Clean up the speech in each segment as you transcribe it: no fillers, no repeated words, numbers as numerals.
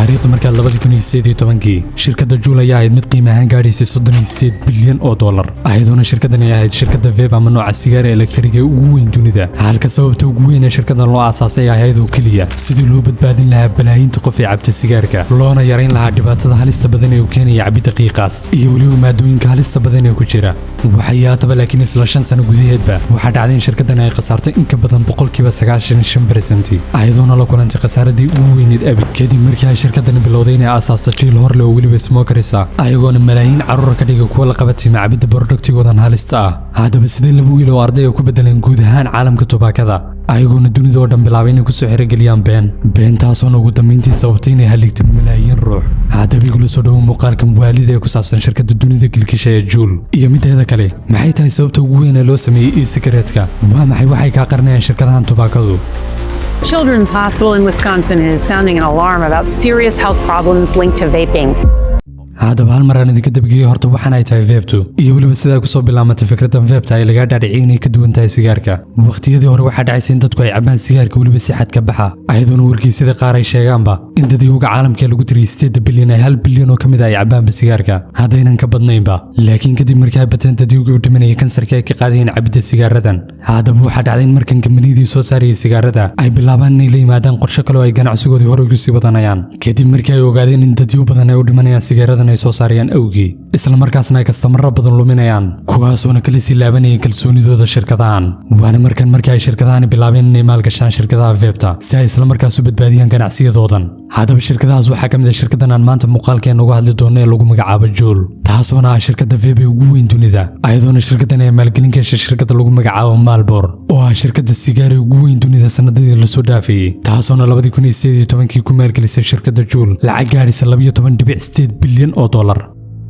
Taariikhdu markaad 2018-kii, shirkadda Juul ayaa ahayd mid qiime ahaan gaadhaysay $38 bilyan, ayadoona shirkaddan ay ahayd shirkadda vape ama nooca sigaara elektriga ee ugu weyn dunida, halka sababta ugu weyn ee shirkaddan loo aasaasay ay ahayd oo keliya sidii loo badbaadin lahaa balaayiinta qof ee cabta sigaarka, loona yarayn lahaa dhibaatada halista badan ee uu keenaya cabidda qiiqaas iyo weliba maadooyinka halista badan ee ku jira. Waxay haataba laakiin isla 5 sano gudaheedba waxaa dhacday in shirkaddan ay khasaartay in ka badan 95%, ayadoona la kulantay khasaaradii ugu weyneed abid, kadib markii ay shirkadani bilowday inay aasaasto jiil horle oo weliba smokers ah, ayagoona malaayiin carruura ka dhiga kuwa la qabatima cabidda productigoodan halista ah. Haddaba, sidee laba wiil oo arday ku bedeleen guud ahaan caalamka tubaakada, ayagoona dunida oo dhan bilaabay inay kusoo xerogeliyaan been beentaasoona ugu dambeyntii sababtay inay haligto malaayiin ruux? Haddaba, igula soo dhowo muuqaalkan waalida ee ku saabsan shirkadda dunida gilkisha ee Juul. Iyo mideeda kale, maxay tahay sababta ugu weyn ee loo sameeyey e-cigarette-ka? Waa maxay waxay kaa qarinayaan shirkadahan tubaakadu? Children's Hospital in Wisconsin is sounding an alarm about serious health problems linked to vaping. Haddaba, hal mar aan idinka dabgeeyey horta waxaan ay tahay vape-tu iyo weliba sidaa kusoo bilaamatay fikraddan vape-ta ay lagaa dhaadhiciyay inay ka duwan tahay sigaarka. Waqtiyadii hore waxaa dhacaysay in dadku ay cabaan sigaarka, weliba si xad ka baxa, ayadoona wargeysyada qaar ay sheegaanba in dadyowga caalamka lagu tiriyay 8 bilyan ay 1 bilyan oo ka mid a ay cabaanba sigaarka, haddaynan ka badnaynba. Laakiin kadib markii ay bateen dadyowgii u dhimanayay kansarka ay ka qaadayeen cabidda sigaaradan, haddaba waxaa dhacday in markan kambaniyadii soo saarayay sigaarada ay bilaabaan inay la yimaadaan qorshe kale oo ay ganacsigoodii hore ugu sii wadanayaan, kadib markii ay ogaadeen in dadyow badan ay u dhimanayaan sigaaradan ay soo saarayaan awgii, isla markaasna ay customero badan luminayaan, kuwaasoona kala sii laabanayeen kalsoonidooda shirkadahan. Waana markan markii ay shirkadahani bilaabeen inay maalgashaan shirkadaha vape-ta si ay isla markaas u badbaadiyaan ganacsiyadoodan. Haddaba, shirkadahaas waxaa ka mid ah shirkaddan aan maanta muuqaalkeena uga hadli doono ee lagu magacaabo Juul, taasoona ah shirkadda vape ee ugu weyn dunida, ayadoona shirkaddan ay maalgelin ka heshay shirkadda lagu magacaabo Marlboro, oo ah shirkadda sigaari ugu weyn dunida sanadadii lasoo dhaafayey, taasoona 2018-kii ku maalgelisay shirkadda Juul lacag gaadhaysa $12.8 bilyan.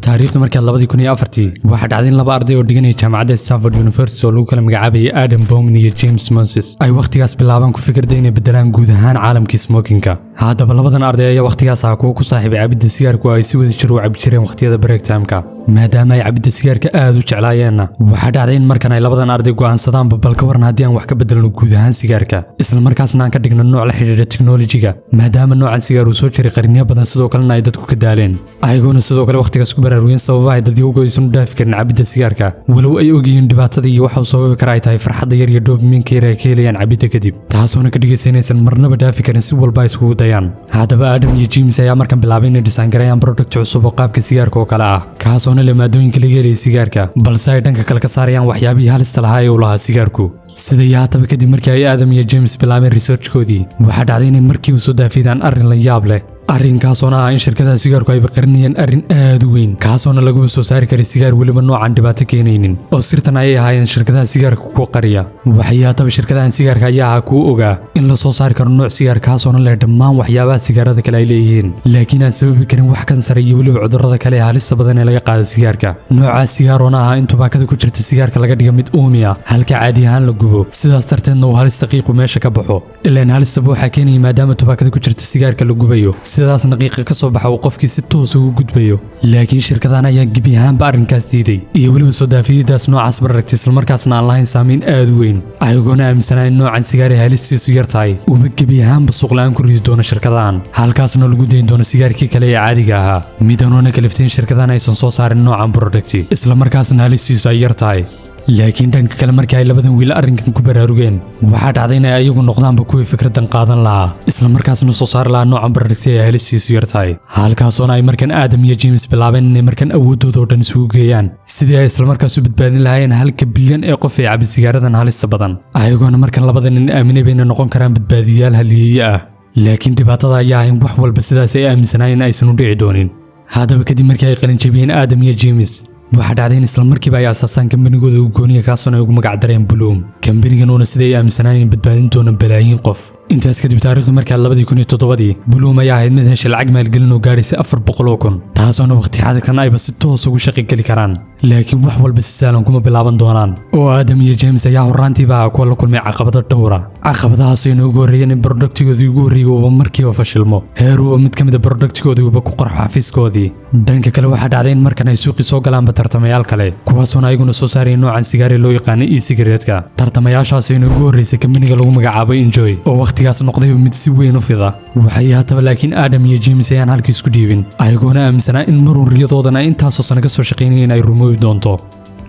Taariikhdu markaad 2004-tii, waxaa dhacday in laba arday oo dhiganaya jaamacadda Stanford University oo lagu kala magacaabayay Adam Bowman iyo James Moses ay wakhtigaas bilaabaan ku fikirda inay bedelaan guud ahaan caalamkii smokinka. Haddaba, labadan arday ayaa wakhtigaas ahaa kuwo ku saaxiibay cabidda sigaarku oo ay si wada jir u cabi jireen wakhtiyada break timeka. Maadaama ay cabidda sigaarka aad u jeclaayeenna, waxaa dhacday in markan ay labadan arday go'aansadaanba, bal ka waran haddii aan wax ka bedelno guud ahaan sigaarka, isla markaasna aan ka dhigno nooc la xidhiidha teknolojiga, maadaama noocan sigaar uu soo jiray qarniyo badan, sidoo kalena ay dadku ka daaleen, ayagoona sidoo kale wakhtigaas ku baraarugeen sababaha ay dadyowgu aysan u dhaafi karin cabidda sigaarka, walow ay ogyihiin dhibaatada iyo waxa uu sababi kara ay tahay farxadda yar iyo dopamine-ka yar ay ka helayaan cabidda kadib, taasoona ka dhigaysa inaysan marnaba dhaafi karin si walba ay iskugu dayaan. Haddaba, Adam iyo James ayaa markan bilaabay inay design gareeyaan product cusub oo qaabka sigaarka oo kale ah, kaasoona leh maadooyinka laga helayay sigaarka, balse ay dhanka kale ka saarayaan waxyaabihii halista lahaa ee uu lahaa sigaarku. Sida iyo haataba, kadib markii ay Adam iyo James bilaabeen researchkoodii, waxaa dhacday inay markiiba soo daafidaan arrin la yaab leh, arrinkaasoona ah in shirkadaha sigaarku ay baqarinayaan arrin aad u weyn, kaasoona laguba soo saari karay sigaar weliba noocan dhibaato keenaynin, oo sirtan ayay ahaayeen shirkadaha sigaarka ku qariya. Waxay haataba shirkadahan sigaarka ayaa ahaa kuwa ogaa in la soo saari karo nooc sigaar kaasoona leh dhammaan waxyaabaha sigaarada kale ay leeyihiin, laakiin aan sababi karin wax kansar iyo weliba cudurrada kale ee halista badan ee laga qaada sigaarka. Noocaas sigaaroona ahaa in tubaakada ku jirta sigaarka laga dhiga mid uumi ah, halka caadi ahaan la gubo, sidaas darteedna uu halista qiiqu meesha ka baxo, ilaan halistaba waxaa keenaya maadaama tubaakada ku jirta sigaarka la gubayo, sidaasna qiiqa ka soo baxa uu qofkii si toos ugu gudbayo. Laakiin shirkadahan ayaa gebi ahaanba arrinkaas diiday iyo weliba soo daafiyadaas noocaas bararagtay, islamarkaasna aan lahayn saameyn aad u weyn, ayagoona aaminsanaa in noocan sigaari halistiisu yar tahay uuba gebi ahaanba suuq la'aan ku ridi doono shirkadahan, halkaasna lagu dayn doono sigaarkii kale ee caadiga ahaa, midanoona kaliftay in shirkadahan aysan soo saarin noocan product islamarkaasna halistiisu ay yar tahay. Laakiin dhanka kale, markii ay labadan wiil arrinkan ku baraarugeen, waxaa dhacday inay ayagu noqdaanba kuwii fikraddan qaadan lahaa, isla markaasna soo saari lahaa noocan product ay halistiisu yar tahay, halkaasoona ay markan Aadam iyo James bilaabeen inay markan awooddooda oo dhan isugu geeyaan sidii ay islamarkaas u badbaadin lahaayeen 1-ka bilyan ee qof ee cabi sigaaradan halista badan, ayagoona markan labada nin aaminay bayna noqon karaan badbaadiyayaal haliyeeye ah. Laakiin dhibaatada ayaa ahayn wax walba sidaas ay aaminsanaayeen aysan u dhici doonin. Haddaba, kadib markii ay qalinjabiyeen Aadam iyo James, waxaa dhacday in isla markiiba ay asaasaan kambanigooda ugu gooniya, kaasoona ay ugu magac dareen Blume, kambanigan uuna siday ay aaminsanaayeen badbaadin doona balaayiin qof. Intaas kadib, taariikhdu markaa 2007-dii, Blume ayaa ahayd mid heshay lacag maalgelin oo gaadhaysay 400,000, taasoona waqti xaadirkan ayba si toos ugu shaqi geli karaan. Laakiin wax walba si sahlan kuma bilaaban doonaan, oo Aadam iyo James ayaa horraantiiba ahaa kuwa la kulmay caqabado dhowra, caqabadahaas ay noogu horreeyeen in productigoodii ugu horreeyey uuba markiiba fashilmo, heer uuba mid ka mid a productigoodii uuba ku qarxo xafiiskoodii. Dhanka kale, waxaa dhacday in markan ay suuqii soo galaanba tartamayaal kale, kuwaasoona ayaguna soo saaraya noocan sigaari loo yaqaanay e-cigarette-ka. Tartamayaashaas ayna ugu horreysay kambaniga lagu magacaabo Njoy, oo wakhtigaas wakhtigaas noqdayba mid si weyn u fida. Waxay haataba laakiin Adam iyo James ayaan halka isku dhiibin, ayagoona aaminsanaa in marun riyadoodan ay intaasoo sano ka soo shaqaynayeen ay rumoobi doonto.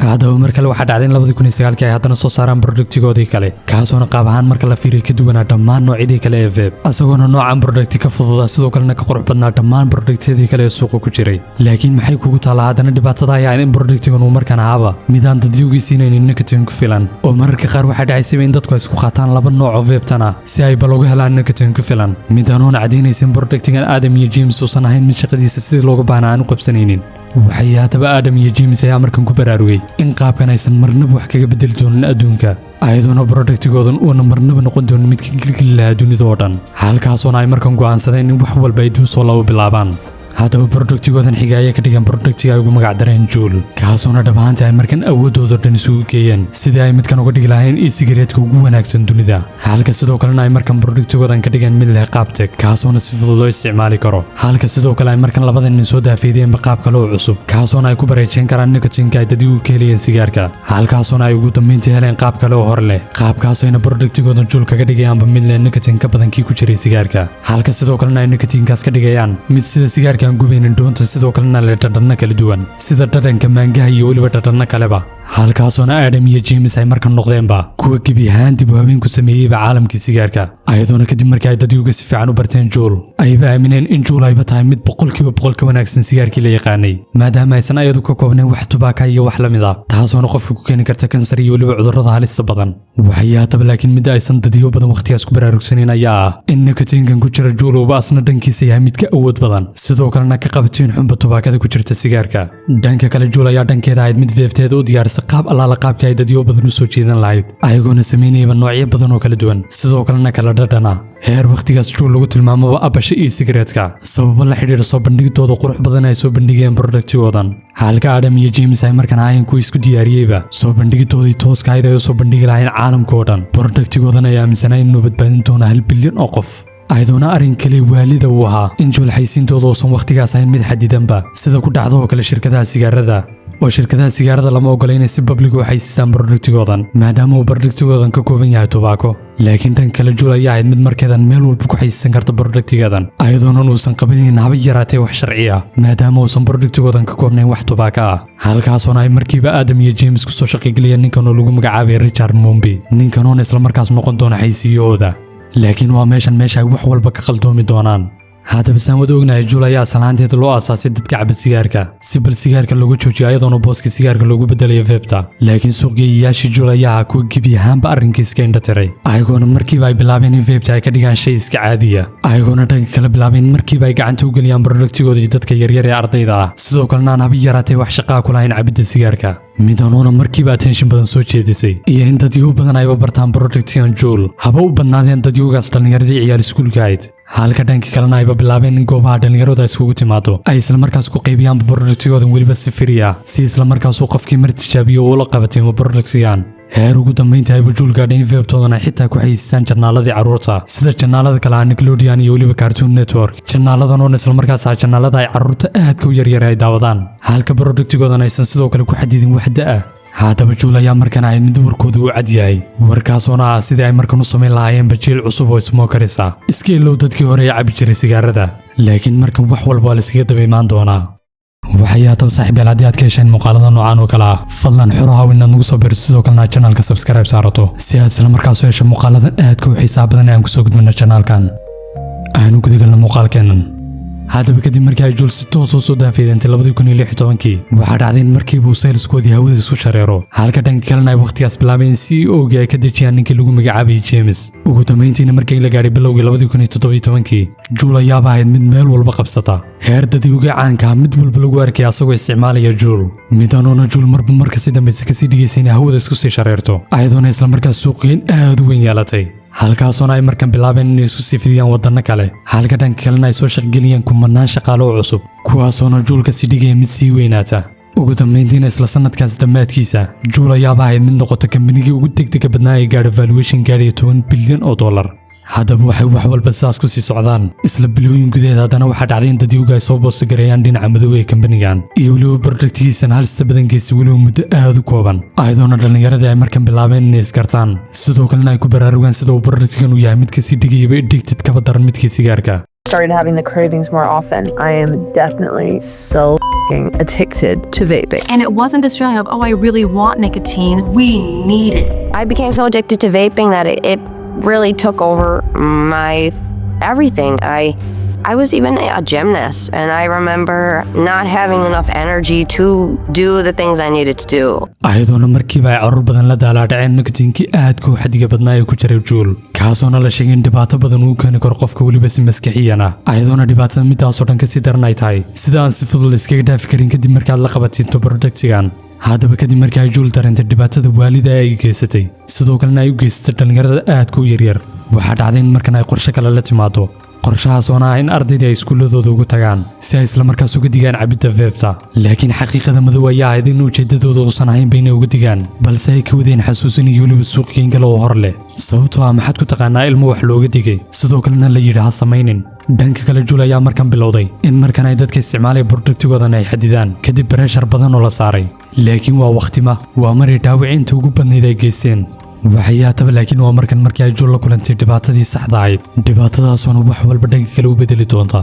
Haddaba mar kale waxaa dhacday in 2009-kii ay haddana soo saaraan productigoodii kale, kaasoona qaab ahaan marka la fiiriyo ka duwanaa dhammaan noocyadii kale ee vape, asagoona noocan producti ka fududaa, sidoo kalena ka qurux badnaa dhammaan productyadii kale ee suuqa ku jiray. Laakiin maxay kugu taallaa? Haddana dhibaatada ayaa in productigan uu markaan ahaaba midaan dadyowgii siinaynin nicotine ku filan, oo mararka qaar waxaa dhacaysaba in dadku ay isku qaataan laba nooc oo vape-tan ah si ay bal uga helaan nicotine ku filan. Midaanoona caddaynaysa in productigan Adam iyo James uusan ahayn mid shaqadiisa sidii looga baahnaa aan u qabsanaynin. Waxay haddaba Adam iyo James ayaa markan ku baraarugay in qaabkan aysan marnaba wax kaga bedeli doonin adduunka, ayadoona productigoodan uuna marnaba noqon doonin mid ka gilgili lahaa dunida oo dhan, halkaasoona ay markan go'aansadeen in wax walba ay dib soo labo bilaabaan. Haddaba productigoodan xiga ayaa ka dhigan productiga ay ugu magac dareen Juul, kaasoona dhab ahaantii ay markan awooddooda dhan isugu geeyeen sidii ay midkan uga dhigi lahayn e-cigarette-ka ugu wanaagsan dunida, halka sidoo kalena ay markan productigoodan ka dhigan mid leh qaab tech, kaasoona si fudud loo isticmaali karo, halka sidoo kale ay markan labada nin soo daafeydeenba qaab kale oo cusub, kaasoona ay ku bareejeen karaan nikotinka ay dadigu ka helayeen sigaarka, halkaasoona ay ugu dambeyntii heleen qaab kale oo hor leh, qaabkaasoyna productigoodan Juul kaga dhigayaanba mid leh nikotin ka badan kii ku jiray sigaarka, halka sidoo kalena ay nikotinkaas ka dhigayaan mid sida sigaarka aan gubaynin doonta, sidoo kalena leh dhadhanno kala duwan sida dhadhanka maangaha iyo weliba dhadhanno kaleba, halkaasoona Adam iyo James ay markan noqdeenba kuwa gebi ahaan dib u habeen ku sameeyeyba caalamkii sigaarka, ayadoona kadib markii ay dadyuga si fiican u barteen Juul ayba aamineen in Juul ayba tahay mid 100% ka wanaagsan sigaarkii la yaqaanay, maadaama aysan ayadu ka koobnayn wax tubaaka iyo wax la mid a, taasoona qofka ku keeni karta kansar iyo weliba cudurrada halista badan. Waxay haataba laakiin midda aysan dadyo badan wakhtigaas ku baraarugsanayn ayaa ah in nikotiinkan ku jira Juul uuba asna dhankiisa yahay mid ka awood badan, sidoo kalena ka qabatiin xunba tubaakada ku jirta sigaarka. Dhanka kale, Juul ayaa dhankeeda ahayd mid vape-teeda u diyaarisay qaab allaala qaabkii ay dadyo badan u soo jiidan lahayd, ayagoona samaynayaba noocyo badan oo kala duwan, sidoo kalena kala dhadhana, heer wakhtigaas Juul lagu tilmaamaba abasha iyo sigareetka, sababo la xidhiidha soo bandhigidooda qurux badan ay soo bandhigeen productigoodan, halka Adam iyo James ay markan ahaayeen kuwa isku diyaariyeyba soo bandhigidoodii tooska ahayd ay u soo bandhigi lahayn caalamka oo dhan productigoodan ay aaminsanayn inuu badbaadin doono 1 bilyan oo qof, ayadoona arrin kale waalida uu ahaa in Juul xaysiintooda uusan wakhtigaas ahayn mid xadidanba sida ku dhacdo oo kale shirkadaha sigaarada, oo shirkadaha sigaarada lama ogola inay si public u xaysiistaan productigoodan, maadaama uu productigoodan ka kooban yahay tubaako. Laakiin tan kale, Juul ayaa ahayd mid markeedan meel walba ku xaysiisan karta productigeedan, ayadoonan uusan qabanaynin haba yaraatee wax sharci ah, maadaama uusan productigoodan ka koobnayn wax tubaako ah, halkaasoona ay markiiba Adam iyo James kusoo shaqogeliyeen ninkan oo lagu magacaabay Richard Mumbi, ninkanoona islamarkaas noqon doona xaysiiyahooda. Laakiin waa meeshan meesha ay wax walba ka qaldoomi doonaan. Haddaba saan wada ognahay, Juul ayaa asalaanteeda loo aasaasay dadka caba sigaarka si bal sigaarka looga joojiyo, ayadoona booska sigaarka loogu bedelayo vape-ta. Laakiin suuqgeeyayaashii Juul ayaa ahaa kuwa gebi ahaanba arrinka iska indhatiray, ayagoona markiiba ay bilaabeen in vape-ta ay ka dhigaan shay iska caadiya, ayagoona dhanka kale bilaabeen markiiba ay gacanta u geliyaan productigoodii dadka yaryar ee ardayda ah, sidoo kalena aan haba yaraatee wax shaqaa ku lahayn cabidda sigaarka. Midanoona markiiba attention badan soo jeedisay iyo in dadyo badan ayba bartaan productigan Juul, haba u badnaadeen dadyoogaas dhallinyaradii ciyaal iskuulka ahayd, halka dhanka kalena ayba bilaabeen in goobaha dhallinyaradu ay iskugu timaado ay islamarkaas ku qaybiyaanba productigoodan, weliba si free ah, si islamarkaasuu qofkii mar tijaabiyo uu la qabatimo productigan, heer ugu dambaynta ayba Juul gaadhay in vape-toodan ay xitaa ku xaysiisaan channel-adii carruurta sida channel-ada kale ah Nickelodeon iyo weliba Cartoon Network, channel-adan oon islamarkaas ah channel-ada ay carruurta aadka u yaryar ay daawadaan, halka productigoodan aysan sidoo kale ku xadidin wax da'. Haddaba Juul ayaa markan ahayd mid warkooda uu cad yahay, warkaasoona ah sidii ay markan u samayn lahaayeenba jiil cusub oo smokers ah, iska ilow dadkii hore ee cabi jiray sigaarada. Laakiin markan wax walba waa laiskaga daba imaan doonaa. Waxay haataba saaxiib yaal, haddii aad ka hesheen muuqaalada noocan oo kale ah, fadlan xurahaw inaad nagu soo biirto, sidoo kalena aad channel-ka subscribe saarato si aad isla markaas u hesho muuqaaladan aadka u xiisaha badan ee aan kusoo gudbino channel-kan. Aanu gudagalno muuqaalkeennan. Haddaba kadib markii ay Juul si toos u soo daafeydantay 2016-kii, waxaa dhacday in markiiba uu sales-koodii hawada isku shareero, halka dhanka kalena ay wakhtigaas bilaabeen CEO-gii ay ka dejiyaan ninkii lagu magacaabayay James. Ugu dambayntiina markii la gaadhay bilowgii 2017-kii, Juul ayaaba ahayd mid meel walba qabsata, heer dadyoga caanka ah mid walba lagu arkay asagoo isticmaalaya Juul. Midanoona Juul marba marka si dambaysa kasii dhigaysa inay hawada isku sii shareerto, ayadoona islamarkaas suuqgeyn aad u weyn yeelatay, halkaasoona ay markan bilaabeen inay isku sii fidiyaan waddanno kale, halka dhanka kalena ay soo shaqgeliyeen kumanaan shaqaale oo cusub, kuwaasoona Juul kasii dhigaya mid sii weynaata. Ugu dambayntiina isla sanadkaas dhammaadkiisa, Juul ayaaba ahayd mid noqota kambanigii ugu degdega badnaa ee gaadha valuation gaadhaya $10 bilyan. Haddaba waxay wax walba sidaas ku sii socdaan isla bilooyin gudaheed, haddana waxaa dhacday in dadyowga ay soo post gareeyaan dhinaca madow ee kambanigan iyo weliba productigiisan halista badan geystay, weliba muddo aad u kooban, ayadoona dhallinyaradii ay markan bilaabeen inay isgartaan, sidoo kalena ay ku baraarugaan sida uu productigan u yahay mid kasii dhigayaba addicted kaba daran midkii sigaarka. Started having the cravings more often. I am definitely so fing addicted to vaping. And it wasn't this feeling of, "Oh, I really want nicotine." We need it. I became so addicted to vaping that it really took over my everything. I was even a gymnast, and I remember not having enough energy to do the things I needed to do. Ayadoona markiiba ay carruur badan la daalaadhaceen nikotiinkii aadka u xadiga badnaa ee ku jiray Juul, kaasoona la sheegay in dhibaato badan uu keeni karo qofka, weliba si maskaxiyan ah, ayadoona dhibaatada midaasoo dhan kasii daran ay tahay sida aan si fudud la iskaga dhaafi karin kadib markaad la qabatinto productigan. Haddaba kadib markii ay Juul dareentay dhibaatada waalida ay geysatay, sidoo kalena ay u geysatay dhallinyarada aadka u yaryar, waxaa dhacday in markan ay qorshe kale la timaado, qorshahaas oona ah in ardaydii ay iskuulladooda ugu tagaan si ay islamarkaas uga digaan cabidda vapeta. Laakiin xaqiiqada madow ayaa ahayd in ujeeddadooda uusan ahaynba inay uga digaan, balse ay ka wadeen xasuusin iyo weliba suuqgeyn kale oo hor leh. Sababtoo ah maxaad ku taqaanaa ilmo wax looga digay, sidoo kalena la yidhi ha samaynin? Dhanka kale, Juul ayaa markan bilowday in markan ay dadka isticmaalaya productigoodan ay xadidaan kadib pressure badan oo la saaray. Laakiin waa wakhtima waa maray dhaawici inta ugu badnayd ay geysteen. Waxay haataba laakiin waa markan markii ay Juul la kulantay dhibaatadii saxda ahayd, dhibaatadaasoona wax walba dhanka kale u bedeli doonta,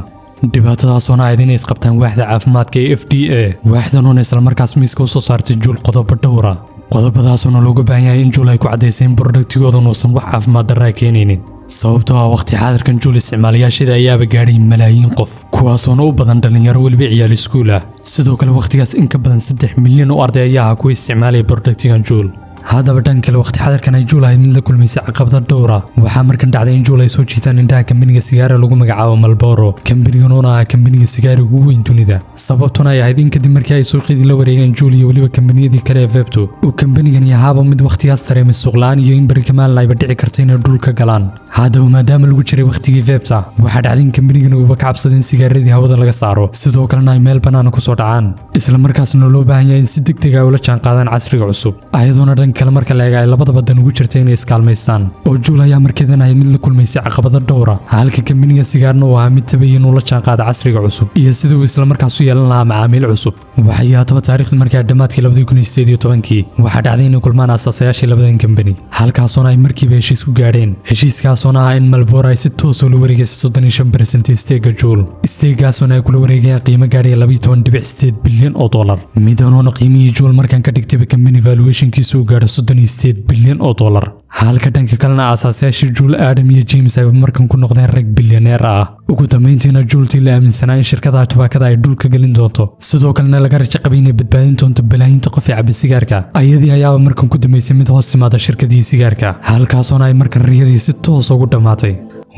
dhibaatadaasoona ahayd inay isqabtaan waaxda caafimaadka ee FDA, waaxdanuuna islamarkaas miiska usoo saartay Juul qodobo dhowra, qodobadaasoona looga baahan yahay in Juul ay ku caddaysay in productigoodan uusan wax caafimaad darraa keenaynin, sababtoo ah waqti xaadirkan Juul isticmaalayaasheeda ayaaba gaadhay malaayiin qof, kuwaasoona u badan dhallinyaro, weliba ciyaal iskuul ah. Sidoo kale wakhtigaas in ka badan 3 milyan oo arday ayaa ahaa kuwa isticmaalaya productigan Juul. Haddaba dhan kale, waqti xadarkan ay Juul ahayd mid la kulmaysay caqabado dhowra, waxaa markan dhacday in Juul ay soo jiitaan indhaha kambaniga sigaara lagu magacaabo Marlboro, kambanigan oona ah kambaniga sigaariga ugu weyn dunida. Sababtuna ay ahayd in kadib markii ay suuqyadii la wareegeen Juul iyo weliba kambaniyadii kale ee vapeta, uu kambanigani ahaaba mid wakhtigaas dareemay suuqla-aan iyo in beri kamaalin ayba dhici karta inay dhul ka galaan. Haddaba maadaama lagu jiray wakhtigii vapeta, waxaa dhacday in kambanigan uuba ka cabsaday in sigaaradii hawada laga saaro, sidoo kalena ay meel bannaana kusoo dhacaan, isla markaasna loo baahan yahay in si degdeg ah ula jaanqaadaan casriga cusub. Ayadoona dhan kale marka la eega ay labadaba dan ugu jirta inay iskaalmaystaan, oo Juul ayaa markeedan ahayd mid la kulmaysay caqabado dhowra, halka kambaniga sigaarna uu ahaa mid tabaya inuu la jaanqaado casriga cusub iyo sida uu isla markaas u yeelan lahaa macaamiil cusub. Waxay haataba taariikhdu markaa dhammaadkii 2018-kii waxaa dhacday inay kulmaan asaasayaashii labadan kambani, halkaasoona ay markiiba heshiis ku gaadheen, heshiiskaasoona ah in Marlboro ay si toos ula wareegaysa 35% stakega Juul, stakegaasoona ay kula wareegayaan qiimo gaadhaya 12.8 bilyan oo dollar, midanoona qiimihii Juul markan ka dhigtayba kambani valuationkiisu uu gaadho 38 bilyan oo dollar, halka dhanka kalena aasaasyaashii Juul, Adam iyo James, ayba markan ku noqdeen rag bilyaneer ah. Ugu dambeyntiina Juultii la aaminsanaa in shirkadaha tubaakada ay dhul ka gelin doonto, sidoo kalena laga rajo qabay inay badbaadin doonto balaayiinta qof ee cabba sigaarka, ayadii ayaaba markan ku dambeysay mid hoos timaada shirkadii sigaarka, halkaasoona ay markan riyadii si toos ugu dhammaatay.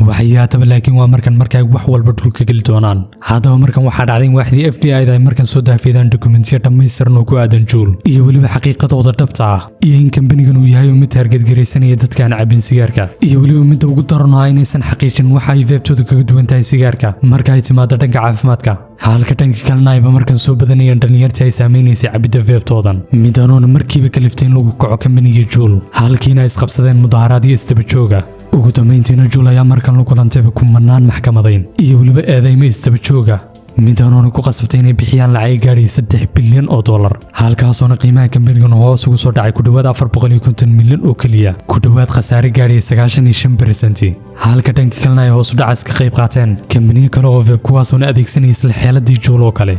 Waxay haataba laakiin waa markan marka ay wax walba dhulka geli doonaan. Haddaba markan waxaa dhacday in waaxdii FDA da ay markan soo daafeedaan dokumentiyo dhammaystiran oo ku aadan Juul iyo weliba xaqiiqadooda dhabta ah, iyo in kambanigan uu yahay mid target garaysanaya dadka aan cabin sigaarka, iyo weliba midda ugu daran oo ah inaysan xaqiijin waxa ay vapetoodu kaga duwan tahay sigaarka marka ay timaado dhanka caafimaadka, halka dhanka kalena ayba markan soo badanayeen dhallinyartii ay saameynaysay cabidda vapetoodan, midanoona markiiba kaliftay in lagu kaco kambanigii Juul, halkiina ay isqabsadeen mudaharaad iyo isdaba jooga. Ugu dambayntiina Juul ayaa markan la kulantayba kumanaan maxkamadayn iyo weliba eedeymo isdaba jooga, midanoona ku qasabtay inay bixiyaan lacag gaadhaya 3 bilyan oo dollar, halkaasoona qiimaha kambanigan hoos ugu soo dhacay ku dhowaad 450 milyan oo keliya, ku dhowaad khasaare gaadhaya 95%, halka dhanka kalena ay hoos u dhacaas ka qayb qaateen kambaniyo kale oo vape, kuwaasoona adeegsanaya isla xeeladii Juul oo kale.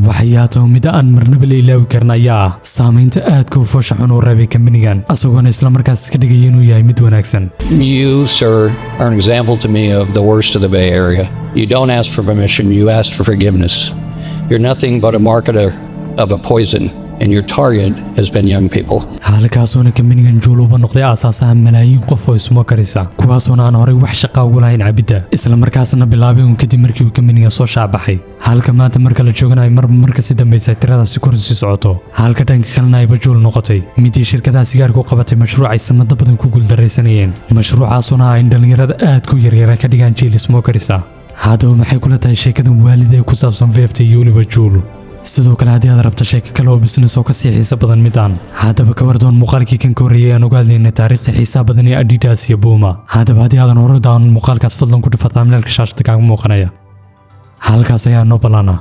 Waxyaataba midda aan marnaba la ilaawi karin ayaa ah saamaynta aadka u foosha xun uu reebay kambanigan, isagoona islamarkaas iska dhigaya inuu yahay mid wanaagsan. You, sir, are an example to me of the worst of the Bay Area. You don't ask for permission, you ask for forgiveness. You're nothing but a marketer of a poison, and your target has been young people. Halkaasoona kambanigan Juul uba noqday aasaasaha malaayiin qof oo smokers ah, kuwaasoona aan horey wax shaqa ugu lahayn cabidda, islamarkaasna bilaabay uun kadib markii uu kambaniga soo shaabaxay, halka maanta marka la jooganayo marba marka si dambaysa tiradaasi kor sii socoto, halka dhanka kalena ayba Juul noqotay midii shirkadaha sigaarka u qabatay mashruuc ay sanado badan ku guuldaraysanayeen, mashruucaasuna ah in dhallinyarada aadka u yaryara ka dhigaan jiil smokers ah. Haddaba maxay kula tahay sheekadan waalida ee ku saabsan vapeta iyo weliba Juul? Sidoo kale haddii aad rabto sheeko kale oo business oo kasii xiiso badan midaan, haddaba ka wardoon muuqaalkii kan ka horreeyay aan uga hadlaynay taariikhda xiisaha badan ee Adidas iyo Puma. Haddaba haddii aadan hore daawan muuqaalkaas, fadlan ku dhufa thumbnailka shaashada kaaga muuqanaya. Halkaas ayaa noo ballaanaa.